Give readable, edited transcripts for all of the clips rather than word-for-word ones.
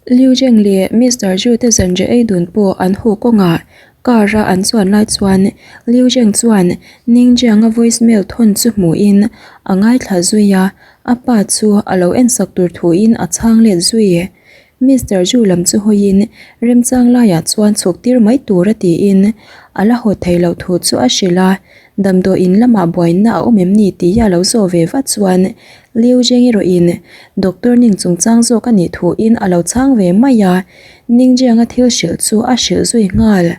Liu Zheng leh Mister Zhu te zanriah ei dun pawh an huh kawngah car a an chuan lai chuan Liu Zheng chuan Ning Jiang-a voice mail thawn chu hmuhin a ngaithla zui a, a pa chu a lo ensak tur thuin a chhang let zui. Mister Zhu lam chu hawiin remchang laiah chuan chhuk tir mai tur a tiin a la haw thei loh thu chu a hrilh a, Damdawiin lamah buaina a awm em ni tih a lo zawh ve vat chuan Liu Zheng erawhin Doctor Ning chungchang zawk a nih thuin a lo chhang ve mai a, Ning Jiang-a thil hrilh chu a hrilh zui nghal.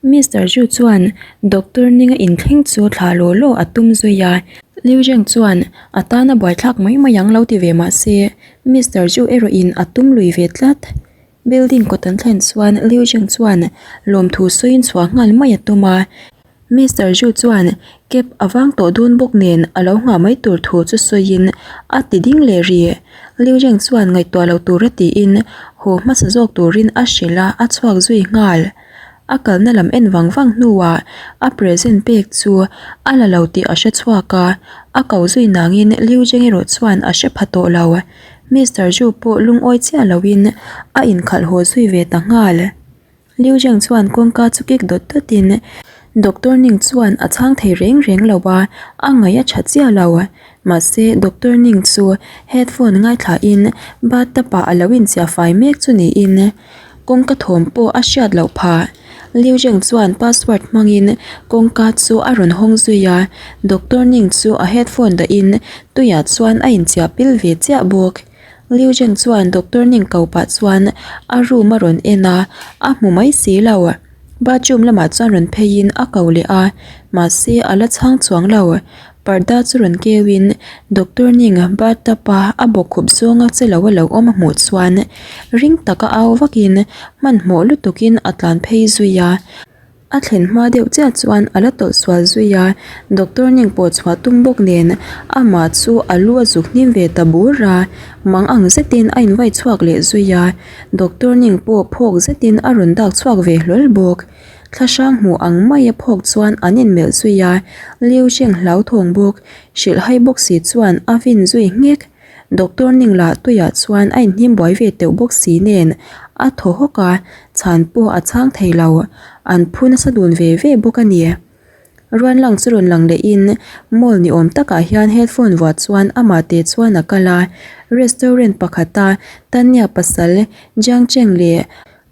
Mister Zhu chuan Doctor Ning-a inthleng chu thlah law law a tum zui a, Liu Zheng chuan a tana buaithlak mai mai ang lo ti ve mah se Mister Zhu erawhin a tum lui ve tlat. Building kawt an thlen chuan Liu Zheng chuan lawmthu sawiin chhuah nghal mai a tum a. Mister Zhu chuan cab a vang tawh dawn bawk nen a lo nghah mai tur thu chu sawiin a ti ding leh rih. Liu Zheng chuan ngaihtuah lo tura tiin haw hmasa zawk turin a hrilh a, a chhuak zui nghal. A kalna lam en vang vang hnuah a present pek chu a la lo tih a hre chhuak a, a ko zui nangin Liu Zheng erawh chuan a hre pha tawh lo. Mister Zhu pawh lungawi chiah loin a inkhalh haw zui ve ta nghal. Liu Zheng chuan kawngka chu kik dawt dawtin Doctor Ning chuan a chhang thei reng reng lo a, a ngaih a tha chiah lo. Mahse Doctor Ning chu headphone ngaithlain bathtub ah a lo inchiah fai mek chu niin kawngka thawm pawh a hriat loh phah. Liu Zheng chuan password hmangin kawngka chu a rawn hawng zui a, Doctor Ning chu a headphone dahin tuiah chuan a inchiah pil ve chiah bawk. Liu Zheng chuan doctor Ning ko pah chuan a room a rawn en a, a hmu mai si lo. Bathroom lamah chuan rawn pheiin a ko leh a, mahse a la chhang chuang lo. Parda chu rawn keuin doctor Ning bathtub a a bawkkhup zawnga che lo a lo awm a hmuh chuan ring taka au vakin hmanhmawh lutukin a tlan phei zui a. A thlen hma deuh chiah chuan a la tawlh sual zui a, doctor Ning pawh chhuah tum bawk nen amah chu a lu a zuk hnim ve ta bur a, mang ang zetin a invai chhuak leh zui a, doctor Ning pawh phawk zetin a rawn dak chhuak ve hlawl bawk. Thlahrang hmuh ang maia phawk chuan an inmelh zui a, Liu Sheng hlauthawng bawk, hrilhhai bawk si chuan a vin zui nghek. Doctor Ning lah tuiah chuan a inhnim buai ve teuh bawk si nen a thaw hawk a, chhan pawh a chhang thei lo. An phu nasa dun ve ve bawk a ni. Ruan lang chu rawn lang lehin mall ni awm takah hian headphone vuah chuan amah te chuan a kal a. Restaurant pakhata Tanya pasal Jiang Cheng leh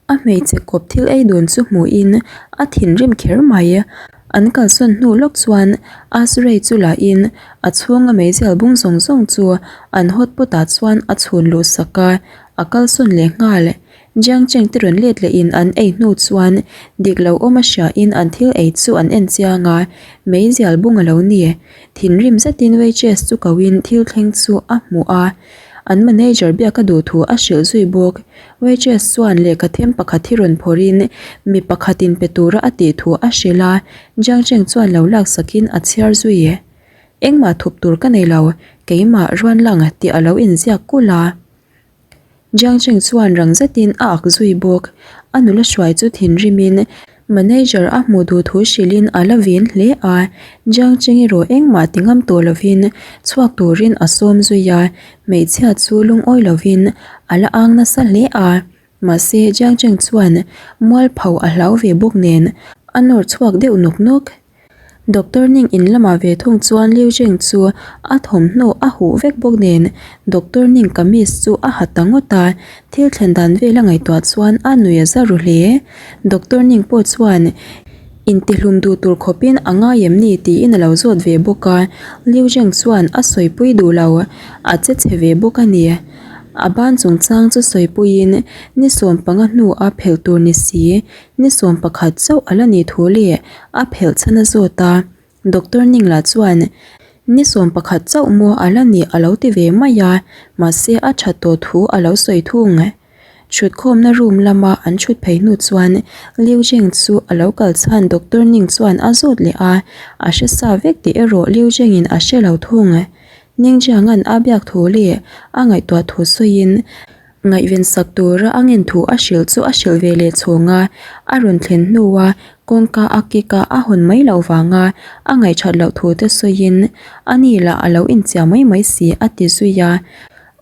A hmeichhe kawp thil ei dun chu hmuhin a thinrim kher mai. An kalsawn hnu lawk chuan Asrey chu lahin a chhunga meizial bung zawng zawng chu an hot pot ah chuan a chhun luh sak a, a kalsawn leh nghal. Jiang Cheng te rawn let lehin an ei hnu chuan dik lo awm a hriain an thil ei chu an en chiang a, meizial bung a lo ni. Thinrim zetin waitress chu koin thil thleng chu a hmuh a, an manager biak a duh thu a hrilh zui bawk. Waitress chuan lehkha them pakhat hi rawn phawrhin mi pakhatin pe tura a tih thu a hrilh a, Jiang Cheng chuan lo laksakin a chhiar zui. Engmah thup tur ka nei lo, keimah ruan lang tih a lo inziak kulh a. Jiang Cheng chuan rang zetin a ak zui bawk. A nula hruai chu thinrimin Manager a hmuh duh thu hrilhin a la vin hle a, Jiang Cheng erawh engmah ti ngam tawh lovin chhuak turin a sawm zui a, hmeichhia chu lungawi lovin a la ang nasa hle a, mahse Jiang Cheng chuan mualpho a hlau ve bawk nen a nawr chhuak deuh nawk nawk. Doctor Ning in lamah ve thung chuan Liu Zheng chu a thawmhnaw a huh vek bawk nen Doctor Ning kamis chu a ha ta ngawt a, thil thlen dan vel a ngaihtuah chuan a nui a za ru hle. Doctor Ning pawh chuan intihlum duh tur khawpin a ngai em ni tiin a lo zawt ve bawk a, Liu Zheng chuan a sawipui duh lo, a che chhe ve bawk a ni. A ban chungchang chu sawipuiin ni 15 hnu a phelh tur ni si Ni 11 chauh a la nih thu leh a phelh chhan a zawt a, Doctor Ningla chuan ni 11 chauh maw a la nih a lo ti ve mai a, mahse a that tawh thu a lo sawi thung. Thutkhawmna room lama an thut phei hnu chuan Liu Zheng chu a lo kal chhan Doctor Ning chuan a zawt leh a, a hre sa vek tih erawh Liu Zhengin a hre lo thung. Ning Jianga'n a biak thu leh a ngaihtuah thu sawiin Ngaihven sak tura a ngen thu a hrilh chu a hrilh ve leh chhawng a, a rawn thlen hnua kawngka a kick a a hawn mai loh vanga a ngaihthat loh thu te sawiin a ni lah a lo inchiah mai mai si a ti zui a.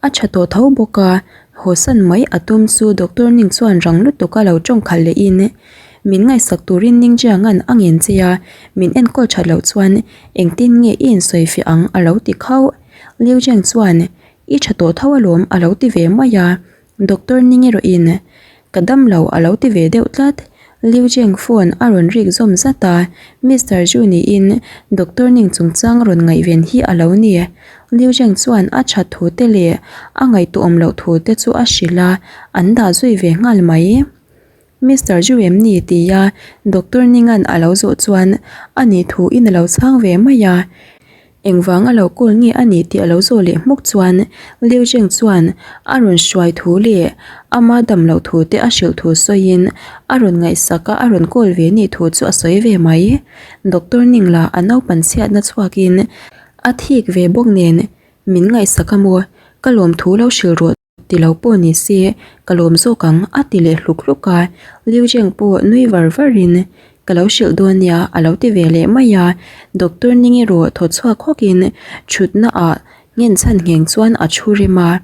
A tha tawh tho bawk a, Hawsan mai a tum chu Doctor Ning chuan rang lutuk a lo tawng khalh leh in, Min ngaihsak turin Ning Jiang-a'n a ngen che a, min enkawl that loh chuan engtin nge i insawifiah ang a lo ti khauh. Liu Zheng chuan, I tha tawh tho alawm a lo ti ve mai a, Doctor Ning erawh in, Ka dam lo a lo ti ve deuh tlat. Liu Zheng phone a rawn rik zawm zat a, Mister Zhu niin Doctor Ning chungchang rawn ngaihven hi a lo ni. Liu Zheng chuan a that thu te leh a ngaihtuahawm loh thu te chu a hrilh a, an dah zui ve nghal mai. Mister Zhu em ni? tia Doctor Ninga'n a lo zawh chuan a nih thu in a lo chhang ve mai a. Engvang a lo call nge a nih tih a lo zawh leh hmuk chuan Liu Zheng chuan a rawn hruai thu leh ama dam loh thu te a hrilh thu sawiin a rawn ngaihsak a a rawn call ve nih thu chu a sawi ve mai. Doctor Ning lah a naupan chhiatna chhuakin a thik ve bawk nen min ngaihsak a maw ka lawm thu lo hrilh rawh. Ti lo pawh ni se, ka lawm zawk ang a ti leh hluk hluk a, Liu Zheng pawh nui var var in ka lo hrilh dawn nia a lo ti ve leh mai a, Doctor Ning erawh thaw chhuak hawk in thutna ah nghen chhan ngheng chuan a thu rem a,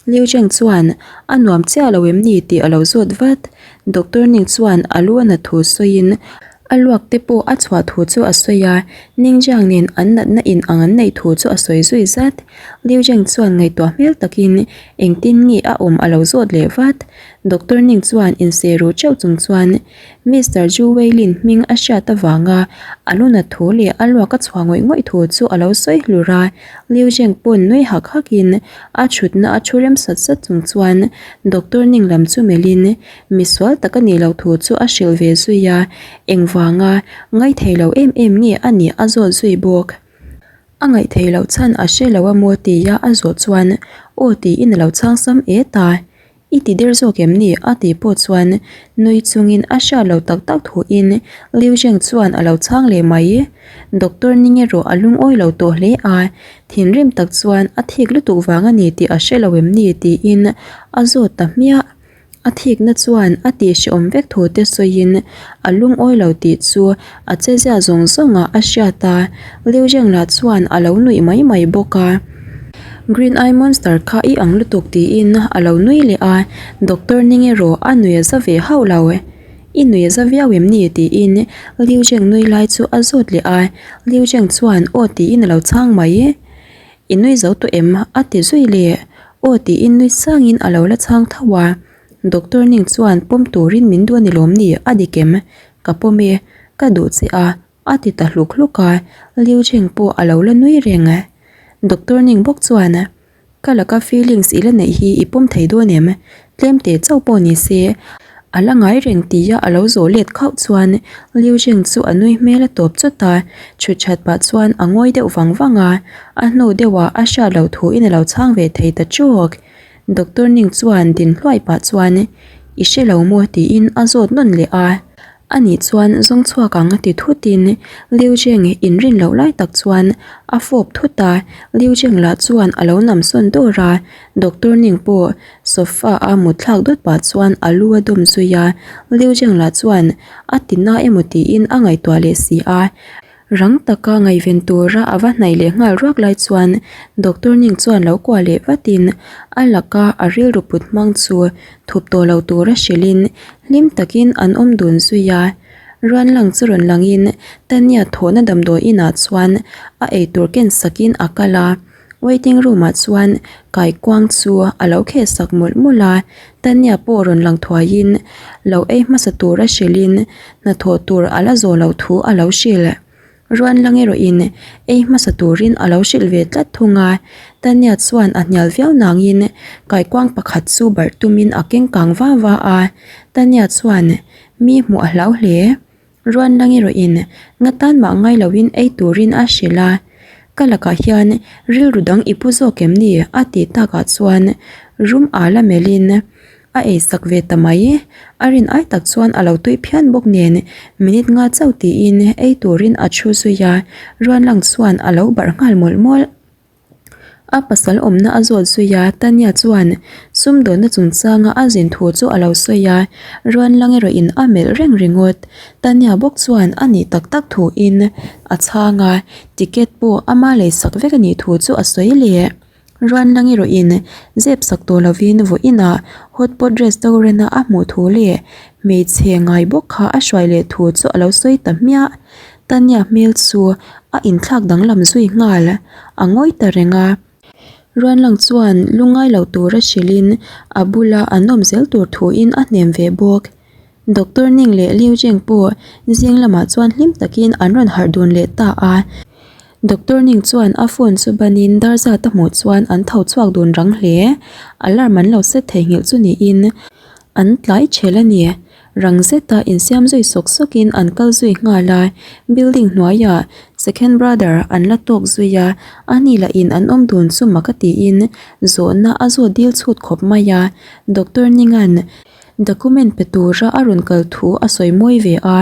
Liu Zheng chuan a nuam chiah lo em ni tih a lo zawt vat, Doctor Ning chuan a lu a nat thu sawi in A luak te pawh a chhuah thu chu a sawi a, Ningjiang nen an natna in ang an neih thu chu a sawi zui zat. Liu Zheng chuan ngaihtuah hmel takin engtin nge a awm a lo zawt leh vat. Doctor Ning chuan inseh ruh teuh chung chuan Mister Zhu Weilin hming a hriat avanga a lu nat thu leh a luak a chhuah ngawih ngawih thu chu a lo sawi hlur a. Liu Zheng pawn nui hak hakin a thutna a thu rem sat sat chung chuan Doctor Ning lam chu melhin Misual tak a nih loh thu chu a hrilh ve zui a, engvanga ngaithei lo em em nge a nih a zawt zui bawk. A ngaihthei loh chhan a hre lo a maw tia a zawh chuan aw tiin a lo chhang sam et a, I ti der zawk em ni? a tih pawh chuan nui chungin a hriat loh tak tak thuin Liu Zheng chuan a lo chhang leh mai. Doctor Ning erawh a lungawi lo tawh hle a, thinrim tak chuan a thik lutuk vang a ni tih a hre lo em ni tiin a zawt ta hmiah. A thikna chuan a tihhrehawm vek thu te sawiin a lungawi lo tih chu a chezia zawng zawngah a hriat a, Liu Zheng lah chuan a lo nuih mai mai bawk a. Green Eye Monster kha i ang lutuk tiin a lo nui leh a, Doctor Ning erawh a nui a za ve hauh lo. I nui a za viau em ni? tiin Liu Zheng nui lai chu a zawt leh a, Liu Zheng chuan aw tiin a lo chhang mai. I nui zo tawh em? a ti zui leh. Aw tiin nui sangin a lo la chhang tho a. Doctor Ning chuan pawm turin min duh a ni lawm ni? A dik em? Ka pawm e, ka duh che a, a ti ta hluk hluk a. Liu Cheng pawh a lo la nui reng. Doctor Ning bawk chuan, Ka laka feelings i la neih hi i pawm thei dawn em? Tlem teh chauh pawh ni se, a la ngai reng tia a lo zawh let khauh chuan Liu Zheng chu a nui hmel a tawp chawt a, chhut that pah chuan a ngawi deuh vang vang a, a hnu deuhah a hriat loh thuin a lo chhang ve thei ta chawk. Doctor Ning chuan din hluai pah chuan, I hre lo maw? tiin a zawt nawn leh a. A nih chuan zawng chhuak ang a ti thutin Liu Zheng inrin loh lai tak chuan a fawp thut a, Liu Zheng lah chuan a lo nam sawn dawr a, Doctor Ning pawh sofa a mut thlak dawt pah chuan a lu a dawm zui a, Liu Zheng lah chuan a ti na emaw tiin a ngaihtuah leh si a. Rang taka ngaihven tura a va hnaih leh nghal ruak lai chuan Doctor Ning chuan lo kuah leh vatin a laka a rilru put hmang chu thup tawh lo tura hrilhin hlim takin an awm dun zui a. Ruan lang chu rawn langin Tanya thawhna damdawi inah chuan a eitur ken sakin a kal a. Waiting room ah chuan kaikuang chu a lo kheh sak mawlh mawlh a, Tanya pawh rawn lang thuaiin lo ei hmasa tura hrilhin hnathawh tur a la zawh loh thu a lo hrilh. Ruan lang erawhin ei hmasa turin a lo hrilh ve tlat thung a, Tanya chuan a hnial viau nangin kaikuang pakhat chu barh tumin a keng kang va va a, Tanya chuan mi hmuh a hlau hle. Ruan lang erawhin nga tan mah ngai loin ei turin a hrilh a, Ka lakah hian rilru dang i pu zawk em ni? a tih takah chuan rum ala melhin a eisak ve ta mai. A rin ai tak chuan a lo tui phian bawk nen minute nga chauh tiin ei turin a thu zui a, Ruan lang chuan a lo barh nghal mawlh mawlh. A pasal awmna a zawt zui a, Tanya chuan sumdawnna chungchanga a zin thu chu a lo sawi a, Ruan lang erawhin a melh reng ringawt. Tanya bawk chuan a nih tak tak thuin a chhang a, ticket pawh ama leisak vek a nih thu chu a sawi leh. Ruanlang erawhin zep sak tawh lovin vawiinah Hot Pot Restaurant-a a hmuh thu leh hmeichhe ngai bawk kha a hruai leh thu chu a lo sawi ta hmiah. Tanya hmel chu a inthlak danglam zui nghal a ngawi ta reng a. Ruanlang chuan lungngai lo tura hrilhin a bula an awm zel tur thuin a hnem ve bawk. Doctor Ning leh Liu Jing pawh zing lamah chuan hlim takin an rawn harh dun leh ta a. Doctor Ning chuan a phone chu banin dar zat a hmuh chuan an tho chhuak dun rang hle. Alarm an lo set theihnghilh chu niin an tlai ṭhel a ni. Rang zeta insiam zui sawk sawkin an kal zui nghal a, building hnuaiah second brother an la tawk zui a, ani lahin an awm dun chu mak a tiin zawhna a zawt dil chhut khawp mai a. Doctor Ninga'n Document pe tura a rawn kal thu a sawi mawi ve a,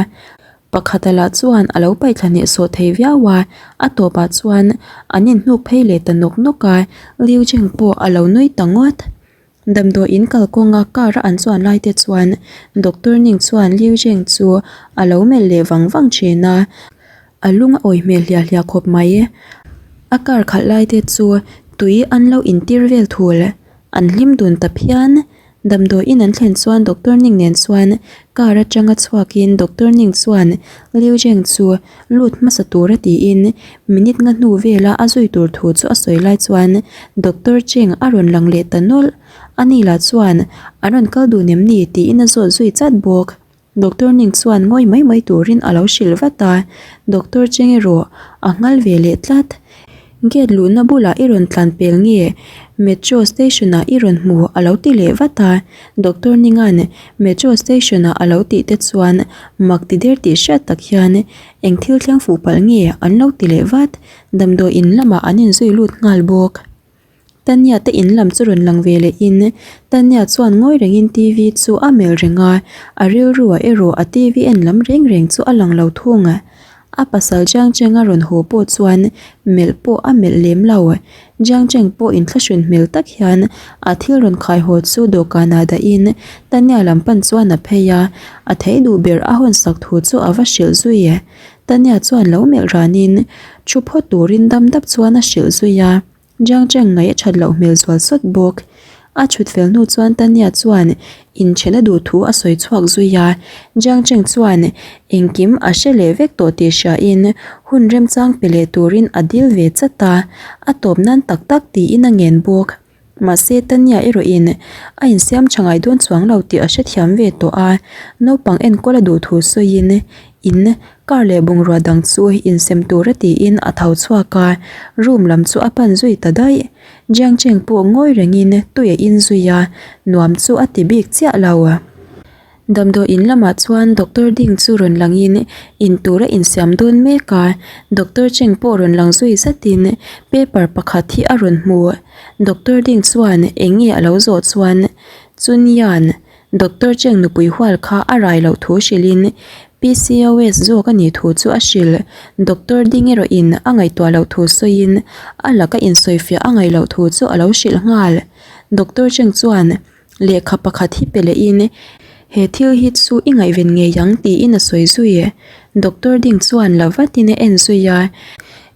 pakhata lah chuan a lo paihthla hnehsawh thei viau a, a tawpah chuan an inhnuk phei leh ta nawk nawk a, Liu Jing pawh a lo nui ta ngawt. Damdawi in kalkawnga car a an chuan lai te chuan Doctor Ning chuan Liu Jing chu a lo melh leh vang vang thin a, a lung a awi hmel hliah hliah khawp mai. A car khalh lai te chu tui an lo intir vel thul, an hlim dun ta phian. Damdawi in an thlen chuan Doctor Ning nen chuan car atanga chhuakin Doctor Ning chuan Liu Zheng chu lut hmasa tura tiin minute nga hnu vela a zui tur thu chu a sawi lai chuan Doctor Cheng a rawn lang leh ta nawlh. Ani lah chuan an rawn kal dun em ni tiin a zawt zui chat bawk. Doctor Ning chuan ngawi mai mai turin a lo hrilh vat a, Doctor Cheng erawh a nghal ve leh tlat. Gate luhna bulah i rawn tlan pel nge Metro station ah i rawn hmu a lo ti leh vat a, Doctor Ninga'n Metro station ah a lo tih te chuan mak ti der tih hriat tak hian eng thil thleng fuh palh nge an lo ti leh vat, damdawi in lamah an inzui lut nghal bawk. Tanya te in lam chu rawn lang ve leh in Tanya chuan ngawi reng in TV chu a melh reng a, a rilru ah erawh a TV en lam reng reng chu a lang lo thung. A pasal Jiang Cheng a rawn haw pawh chuan melh pawh a melh lem lo. Jiang Cheng pawh inthlahrun hmel tak hian a thil rawn khai haw chu dawhkan ah dah in Tanya lam pan chuan a phei a, a thei duh ber a hawn sak thu chu a va hrilh zui. Tanya chuan lo melh ran in thu phawt turin dam dap chuan a hrilh zui a. Jiang Cheng ngaih a that loh hmel zual sawt bawk. A chhut fel hnu chuan Tanya chuan inthen a duh thu a sawi chhuak zui a. Jiang Cheng chuan engkim a hre leh vek tawh tih hriain hun remchang pe leh turin a dil ve chat a, a tawp nan tak tak tiin a ngen bawk. Mahse Tanya erawhin a insiam tha ngai dawn chuang lo tih a hrethiam ve tawh a, naupang enkawl a duh thu sawiin in Car leh bungrua dang chu insem tura tiin a tho chhuak a, room lam chu a pan zui ta daih. Jiang Cheng pawh ngawi rengin tui a in zui a, nuam chu a ti bik chiah lo. Damdawi in lamah chuan Doctor Ding chu rawn langin in tur a insiam dawn mek a, Doctor Cheng pawh rawn lang zui zatin paper pakhat hi a rawn hmu. Doctor Ding chuan eng nge a lo zawh chuan Chunyan Doctor Cheng nupui hual kha a rai loh thu hrilhin PCOS zawk a nih thu chu a hrilh. Doctor ding erawhin a ngaihtuah loh thu sawiin a laka insawifiah a ngaih loh thu chu a lo hrilh nghal. Doctor Cheng chuan lehkha pakhat hi pe lehin he thil hi chu i ngaihven ngei ang tiin a sawi zui. Doctor ding chuan la vatin a en zui a.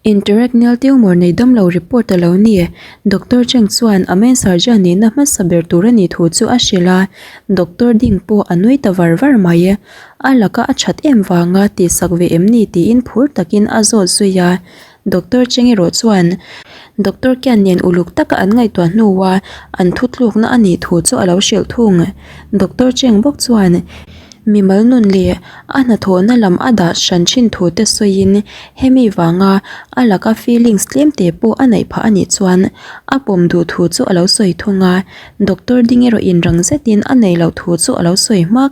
Intrarenal tumor nei damlo report a lo ni. Doctor Cheng chuan a main surgeon nihna hmasa ber tur a nih thu chu a hrilh a, Doctor Ding pawh a nui ta var var mai. A laka a that em vanga tihsak ve em ni tiin phur takin a zawt zui a. Doctor Cheng erawh chuan Doctor Kian nen uluk taka an ngaihtuah hnua an thutlukna a nih thu chu a lo hrilh thung. Doctor Cheng bawk chuan Mimal nun leh a hnathawhna lam a dah hran thin thu te sawiin hemi vanga a laka feelings tlem te pawh a neih phah a nih chuan a pawm duh thu chu a lo sawi thung a, doctor ding erawh in rang zetin a neih loh thu chu a lo sawi hmak.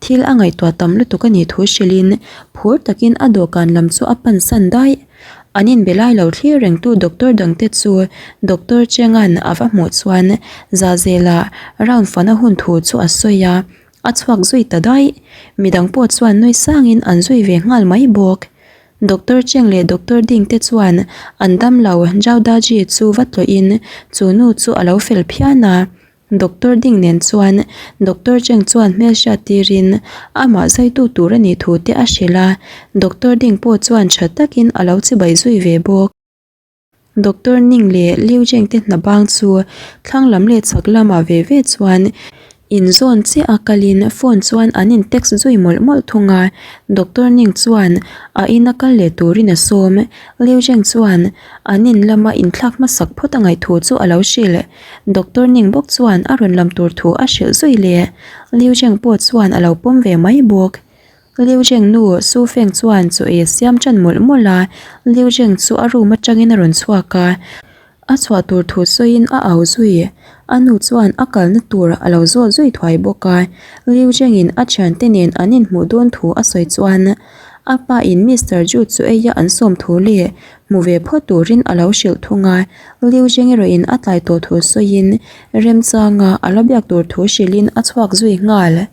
Thil a ngaihtuah tam lutuk a nih thu hrilhin phur takin a dawhkan lam chu a pan san daih. An inbe lai lo thlir rengtu doctor dangte chu doctor Chenga'n a va hmuh chuan Zahzela round fana hun thu chu a sawi a. A chhuak zui ta daih. Midang pawh chuan nui sangin an zui ve nghal mai bawk. Doctor Cheng leh Doctor Ding te chuan an damlo Zhao Daji chu va tlawhin chu nu chu a lo fel phian a. Doctor Ding nen chuan Doctor Cheng chuan hmelhriat tirin amah zaitu tur a nih thu te a hrilh a. Doctor Ding pawh chuan tha takin a lo chibai zui ve bawk. Doctor Ning leh Liu Zheng te hna bang chu thlang lam leh chhak lamah ve ve chuan inzawn chiah a kalin phone chuan an in text zui mawlh mawlh thung a. Doctor Ning chuan a ina kal leh turin a sawm. Liu Zheng chuan an in lama inthlak hmasak phawt a ngaih thu chu a lo hrilh. Doctor Ning bawk chuan a rawn lam tur thu a hrilh zui leh. Liu Zheng pawh chuan a lo pawm ve mai bawk. Liu Zheng nu Su Feng chuan chaw ei a siam tan mawlh mawlh a, Liu Zheng chu a room atangin a rawn chhuak a, a chhuah tur thu sawiin a au zui. A nu chuan a kalna tur a lo zawt zui thuai bawk a, Liu Zheng in a thiante nen an inhmuh dawn thu a sawi chuan a pa in Mister Ju chu eia an sawm thu leh hmu ve phawt turin a lo hrilh thung a, Liu Zheng erawhin a tlai tawh thu sawiin remchanga a la biak tur thu hrilhin a chhuak zui nghal.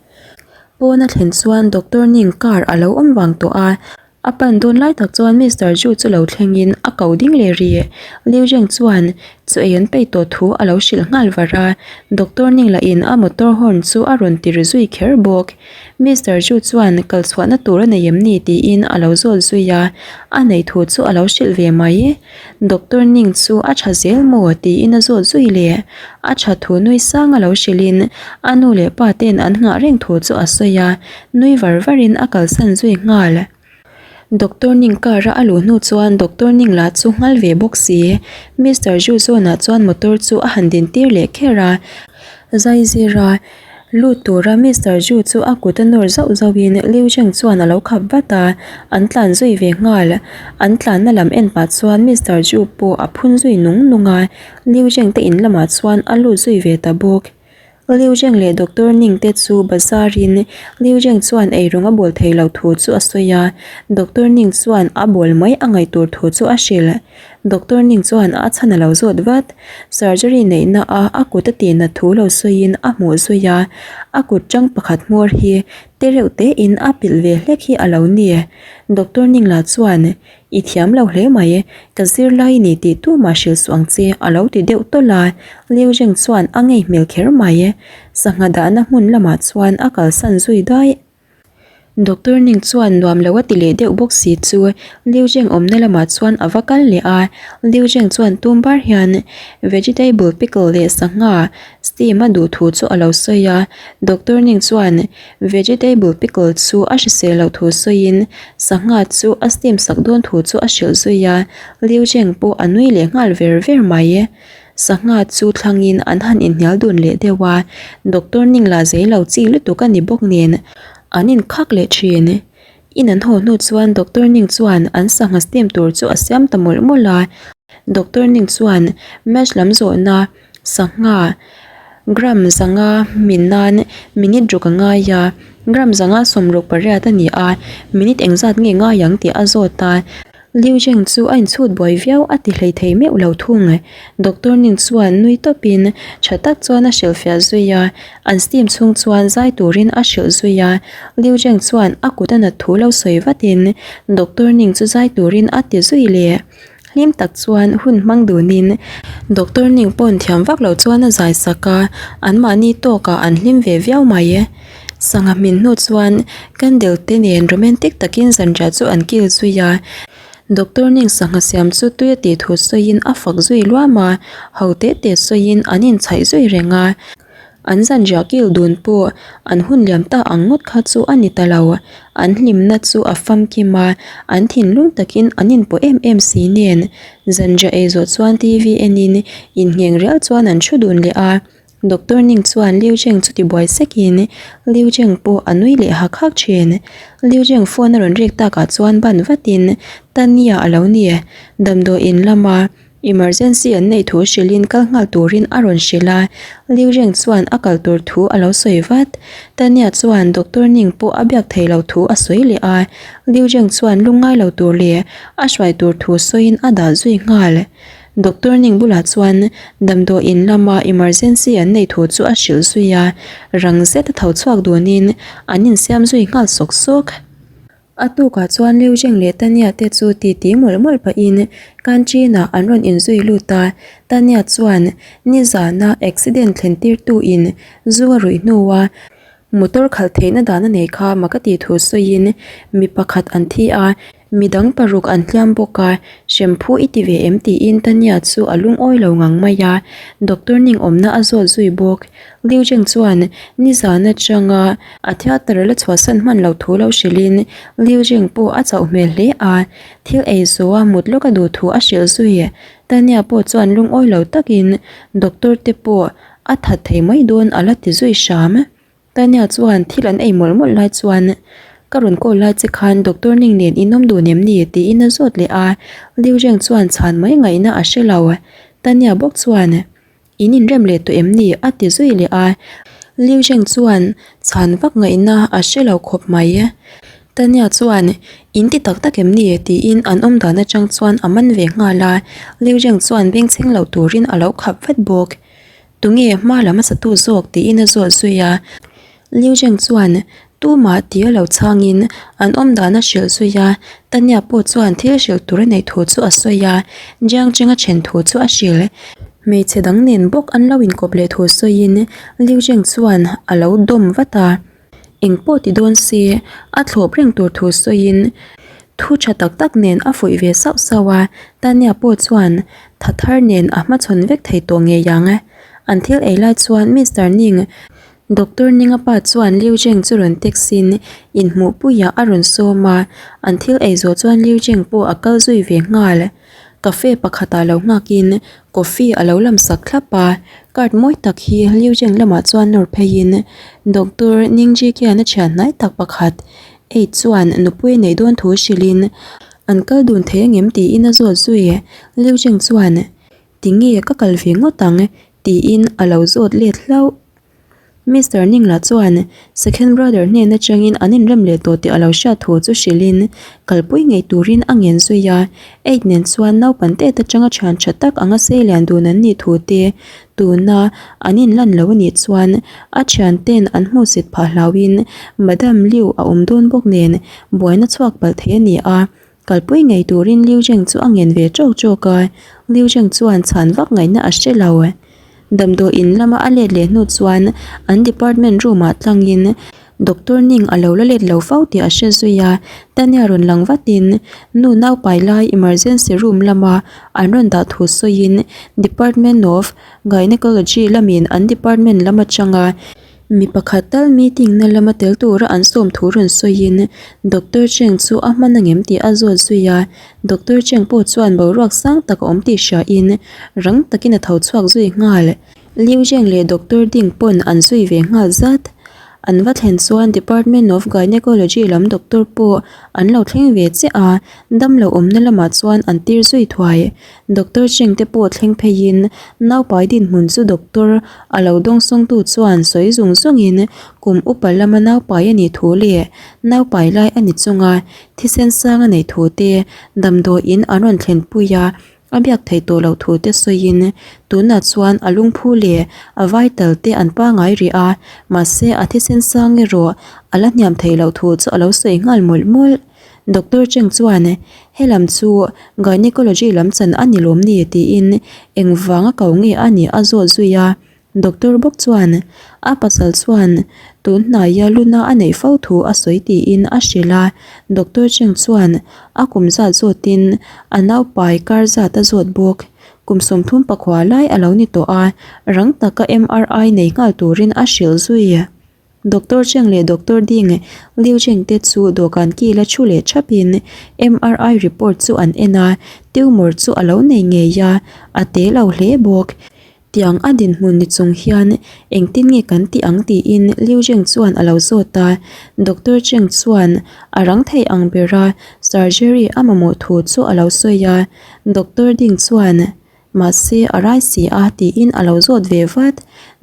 Pawn a thlen chuan Doctor Ning car a lo awm vang tawh a, a pan dawn lai tak chuan Mister Ju chu lo thlengin a ko ding leh ri. Liu Zheng chuan chu ei an peih tawh thu a lo hrilh nghal var a, Doctor Ning lahin a motor horn chu a rawn ti ri zui kher bawk. Mister Ju chuan kal chhuahna tur a nei em ni tiin a lo zawt zui a, a neih thu chu a lo hrilh ve mai. Doctor Ning chu a tha zel maw tiin a zawt zui leh. A tha thu nui sang a lo hrilhin a nu leh pa ten an nghah reng thu chu a sawi a, nui var varin a kalsan zui nghal. Doctor Ning car a a luh hnu chuan Doctor Ning lah chu nghal ve bawk si. Mister Ju zawnah chuan motor chu a han din tir leh kher a, zai zir a. Lut tura Mister Ju chu a kut a nawr zauh zauhin Liu Zheng chuan a lo khap vat a, an tlan zui ve nghal. An tlanna lam en pah chuan Mister Ju pawh a phun zui nung nung a, Liu Zheng te in lamah chuan a lut zui ve ta bawk. Liu Zheng leh Doctor Ning te chu bazar in Liu Zheng chuan eirawng a bawl thei lo thu chu a sawi a, Doctor Ning chuan a bawl mai a ngaih tur thu chu a hrilh. Doctor Ning chuan a chhan a lo zawt vat. Surgery neihna a a kut a tihna thu lo sawiin a hmuh zui a, a kut chang pakhat hmawr hi te reuh tein a pilh ve hlek hi a lo ni. Doctor Ning lah chuan, I thiam lo hle mai, ka zirlai i ni tih tumah hrilh suh ang che a lo ti deuh tawlh a, Liu Zheng chuan a ngei hmel kher mai. Sangha dahna hmun lamah chuan a kalsan zui daih. Doctor Ning chuan nuam lo a ti leh deuh bawk si chu Liu Zheng awmna lamah chuan a va kal leh a, Liu Zheng chuan tum bar hian vegetable pickle leh sangha steam a duh thu chu a lo sawi a, Doctor Ning chuan vegetable pickle chu a hrisel loh thu sawiin sangha chu a steam sak dawn thu chu a hrilh zui a, Liu Zheng pawh a nui leh nghal ver ver mai. Sangha chu thlangin an han inhnial dun leh deuh a, Doctor Ning lah zei lo chi lutuk a ni bawk nen an inkhak leh thin. In an haw hnu chuan Doctor Ning chuan an sangha steam tur chu a siam ta mawlh mawlh a, Doctor Ning chuan match lam zawhna sangha gram zanga hmin nan minute ruk a ngai a, gram zanga 68 a ni a, minute engzat nge ngai ang tih a zawt a. Liu Zheng chu a inchhut buai viau a ti hlei thei meuh lo thung. Doctor Ning chuan nui tawpin tha tak chuan a hrilhfiah zui a, an steam chhung chuan zai turin a hrilh zui a. Liu Zheng chuan a kut a nat thu lo sawi vatin Doctor Ning chu zai turin a ti zui leh. Hlim tak chuan hun hmang dunin Doctor Ning pawn thiam vak lo chuan a zai sak a, anmahni tawkah an hlim ve viau mai. Sangha hmin hnu chuan candle te nen romantic takin zanriah chu an kil zui a, Doctor Ning sangha siam chu tui a tih thu sawiin a fak zui luam a, ho teh teh sawiin an inchhaih zui reng a, an zanriah kil dun pawh an hun liam ta ang ngawt kha chu a ni ta lo, an hlimna chu a famkim a, an thinlung takin an inpawh em em si nen zanriah ei zawh chuan TV enin inngheng rial chuan an thu dun leh a. Doctor Ning chuan Liu Zheng chu tibuai sekin Liu Zheng pawh a nui leh hak hak thin. Liu Zheng phone a rawn rik takah chuan ban vatin Tanya a lo ni. Damdawiin lama emergency an neih thu hrilhin kal nghal turin a rawn hrilh a, Liu Zheng chuan a kal tur thu a lo sawi vat. Tanya chuan Doctor Ning pawh a biak thei lo thu a sawi leh a, Liu Zheng chuan lungngai lo tur leh a hruai tur thu sawiin a dah zui nghal. Doctor Ning bulah chuan damdawiin lama emergency an neih thu chu a hrilh zui a, rang zet a tho chhuak dunin an insiam zui nghal sawk sawk. A tukah chuan Liu Zheng leh Tanya te chu titi mawlh mawlh pahin canteen-ah an rawn inzui lut a, Tanya chuan nizana accident thlen tirtu in zu a ruih hnua motor khalh theihna dan a nei kha mak a tih thu sawiin mi pakhat an thi a. Midang paruk an hliam bawk a, hrem phu i ti ve em tiin Tania chu a lungawi lo ngang mai a, doctor ning awmna a zawt zui bawk. Liu Zheng chuan nizan atanga a theatre la chhuahsan hman loh thu lo hrilhin Liu Zheng pawh a chauh hmel hle a, thil ei zawha mut lawk a duh thu a hrilh zui. Tania pawh chuan lungawi lo takin doctor te pawh a that thei mai dawn a la ti zui hram. Tania chuan thil an ei mawlh mawlh lai chuan, Ka rawn call lai che khan doctor Ning nen in awm dun em ni? tiin a zawt leh a, Liu Zheng chuan chhan mai ngaihna a hre lo. Tania bawk chuan, In inrem leh tawh em ni? a ti zui leh a, Liu Zheng chuan chhan vak ngaihna a hre lo khawp mai. Tania chuan, In ti tak tak em ni? tiin an awm dan atang chuan a man ve nghal a, Liu Zheng chuan bengchheng lo turin a lo khap vat bawk. Tunge hma lam a satu zawk tiin a zawt zui a, Liu Zheng chuan tumah ti a lo chhangin an awm dan a hrilh zui a, Tania pawh chuan thil hrilh tur a neih thu chu a sawi a, Jiang Cheng a then thu chu a hrilh. Hmeichhe dang nen bawk an lo inkawp leh thu sawiin Liu Zheng chuan a lo dawm vat a. Eng pawh ti dawn se, a thlawp reng tur thu sawiin thu tha tak tak nen a fuih ve sauh sauh a, Tania pawh chuan tha thar nen a hmachhawn vek thei tawh ngei ang. An thil ei lai chuan Mister Ning, Doctor Ninga pa chuan Liu Zheng chu rawn text in inhmuhpuiah a rawn sawm a, an thil ei zawh chuan Liu Zheng pawh a kal zui ve nghal. Cafe pakhatah lo nghakin coffee a lo lam sak thlap a, card mawi tak hi Liu Zheng lamah chuan nawr pheiin Doctor Ning Ji khian a thian hnai tak pakhat Eight chuan nupui a neih dawn thu hrilhin an kal dun thei angem tiin a zawt zui. Liu Zheng chuan tinge ka kal ve ngawt ang tiin a lo zawt let hlauh. Mister Ningla chuan Second Brother hnen atangin an inrem leh tawh tih a lo hriat thu chu hrilhin kalpui ngei turin a ngen zui a. Eight nen chuan naupan tet atanga thian tha tak anga sei lian dun an nih thu te, tuna an inlan lo anih chuan a thian ten an hmuhsit phah hlauhin Madam Liu a awm dawn bawk nen buaina chhuak palh thei a ni a. Kalpui ngei turin Liu Zheng chu a ngen ve ṭawk ṭawk a, Liu Zheng chuan chhan vak ngaihna a hre lo. Damdawi in lama a let leh hnu chuan an department room ah tlangin Doctor Ning a lo la let lo fo tih a hre zui a, Tania rawn lang vatin nu naupai lai emergency room lama an rawn dah thu sawiin Department of Gynecology lamin an department lam atanga Mi pakhat tal meeting na lama tel tura an sawm thu rawn sawiin Doctor Cheng chu a hman angem tih a zawt zui a, Doctor Cheng pawh chuan boruak sang tak a awm tih hriain rang takin a tho chhuak zui nghal. Liu Zheng leh Doctor Ding pawn an zui ve nghal zat. An va thlen chuan Department of Gynecology lam doctor pawh an lo thleng ve chiah a, damlo awmna lamah chuan an tir zui thuai. Doctor Cheng te pawh thleng pheiin naupai dinhmun chu doctor a lo dawngsawngtu chuan sawi zung zungin kum upa lama naupai a nih thu leh naupai lai a ni chunga thisen sang a neih thu te damdawiin an rawn thlenpui a, a biak theih tawh loh thu te sawiin tunah chuan a lungphu leh a vital te an pangai rih a, mahse a thisen sang erawh a la hniam theih loh thu chu a lo sawi nghal mawlh mawlh. Doctor Cheng chuan, He lam chu Gynecology lam chan a ni lawm ni? tiin engvang a ko nge a nih a zawt zui a. Doctor bawk chuan, A pasal chuan tun hnaia luna a neih fo thu a sawi tiin a hrilh a. Doctor Cheng chuan a kum zat zawtin a naupai kar zat a zawt bawk. Kum 30 pakhua lai a lo ni tawh a, rang taka MRI nei nghal turin a hrilh zui. Doctor Cheng leh Doctor Ding Liu Cheng te chu dawhkan kila thu leh thapin MRI report chu an en a, tumor chu a lo nei ngei a, a te lo hle bawk. Tiang a dinhmun ni chung hian engtin nge kan tih ang tiin Liu Zheng chuan a lo zawt a, Doctor Cheng chuan a rang thei ang bera surgery a mamawh thu chu a lo sawi a, Doctor Ding chuan Mahse, a rai si a, tiin a lo zawt ve vat.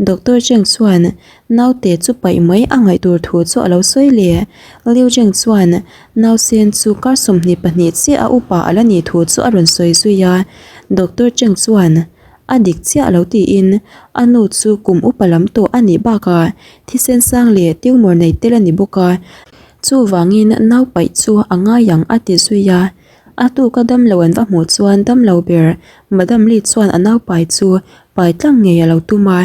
Doctor Cheng chuan naute chu paih mai a ngaih tur thu chu a lo sawi leh. Liu Cheng chuan nausen chu kar 22 chiah a upa a la nih thu chu a rawn sawi zui a. Doctor Cheng chuan a dik chiah lo tiin a nu chu kum upa lam tawh a nih bakah thisen sang leh tumor nei tel a ni bawk a, chuvangin nau paih chu a ngai ang a ti zui a. A tuka damlo an va hmuh chuan damlo ber Madam Lee chuan a naupai chu pai tlang ngei a lo tum a.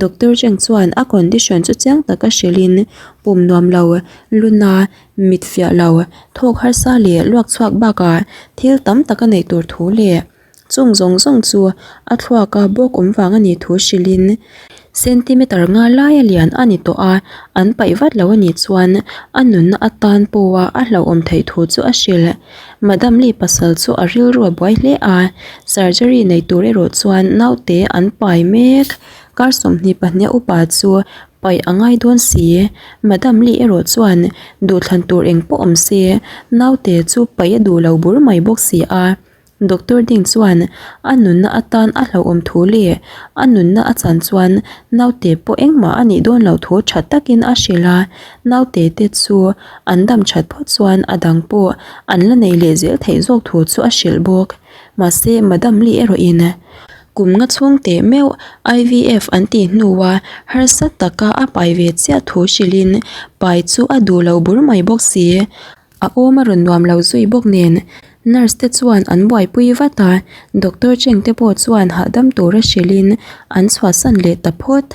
Doctor Cheng chuan a condition chu chiang taka hrilhin pum nuam lo luna mit fiah lo thawk harsa leh luak chhuak bakah thil tam tak a neih tur thu leh Chung zawng zawng chu a thluak a bawk awm vang a nih thu hrilhin centimeter nga laia lian a ni tawh a, an paih vat lo a nih chuan a nunna atan pawha a hlauhawm theih thu chu a hrilh. Madam Lee pasal chu a rilru a buai hle a, surgery nei tur erawh chuan naute an pai mek. Kar 22 a upa chu paih a ngai dawn si. Madam Lee erawh chuan duhthlan tur eng pawh awm se naute chu paih a duh lo bur mai bawk si a. Doctor ding chuan a nunna atan a hlauhawm thu leh a nunna a chan chuan naute pawh engmah a nih dawn loh thu tha takin a hrilh a, naute te chu an dam that phawt chuan a dang pawh an la nei leh zel theih zawk thu chu a hrilh bawk. Mahse Madam Lee erawhin kum nga chhung teh meuh IVF an tih hnua harsa taka a pai ve chiah thu hrilhin pai chu a duh lo bur mai bawk si. A awm a rawn nuam lo zui bawk nen nurse te chuan an buaipui vat a, doctor Cheng te pawh chuan hahdam tura hrilhin an chhuahsan leh ta phawt.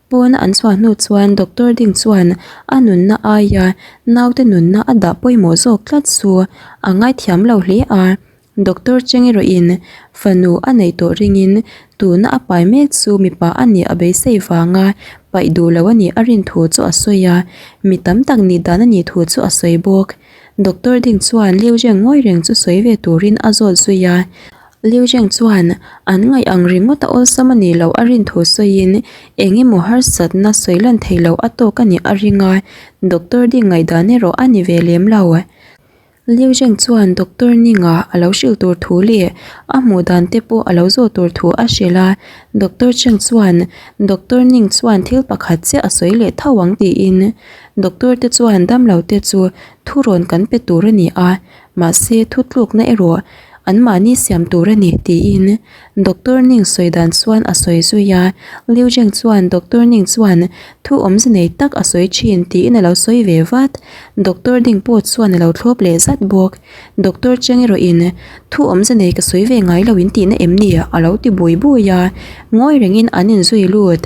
Pawna an chhuah hnu chuan doctor ding chuan a nunna aia naute nunna a dah pawimawh zawk tlat chu a ngaithiam lo hle a. Doctor Cheng erawhin fanu a neih tawh ringin tuna a pai mek chu mipa a nih a beisei vanga paih duh lo a nih a rin thu chu a sawi a, mi tam tak nih dan a nih thu chu a sawi bawk. Doctor ding chuan Liu Zheng ngawi reng chu sawi ve turin a zawt zui a. Liu Zheng chuan an ngaih ang ringawt a awlsam a nih loh a rin thu sawiin eng emaw harsatna sawi lan thei loh a tawk a nih a ring a, Doctor ding ngaihdan erawh a ni ve lem lo. Liu Zheng chuan Doctor Ninga a lo hrilh tur thu leh a hmuh dan te pawh a lo zawh tur thu a hrilh a, Doctor Cheng chuan Doctor Ning chuan thil pakhat chiah a sawi leh tho ang tiin Doctor te chuan damlo te chu thurawn kan pe tur a ni a, mahse thutlukna erawh anmahni siam tur a ni tiin Doctor Ning sawi dan chuan a sawi zui a, Liu Zheng chuan Doctor Ning chuan thu awmze nei tak a sawi thin tiin a lo sawi ve vat. Doctor ding pawh chuan a lo thlawp leh zat bawk. Doctor Cheng erawhin thu awmze nei ka sawi ve ngai lo in tihna em ni? a lo ti bui bui a, ngawi rengin an inzui lut.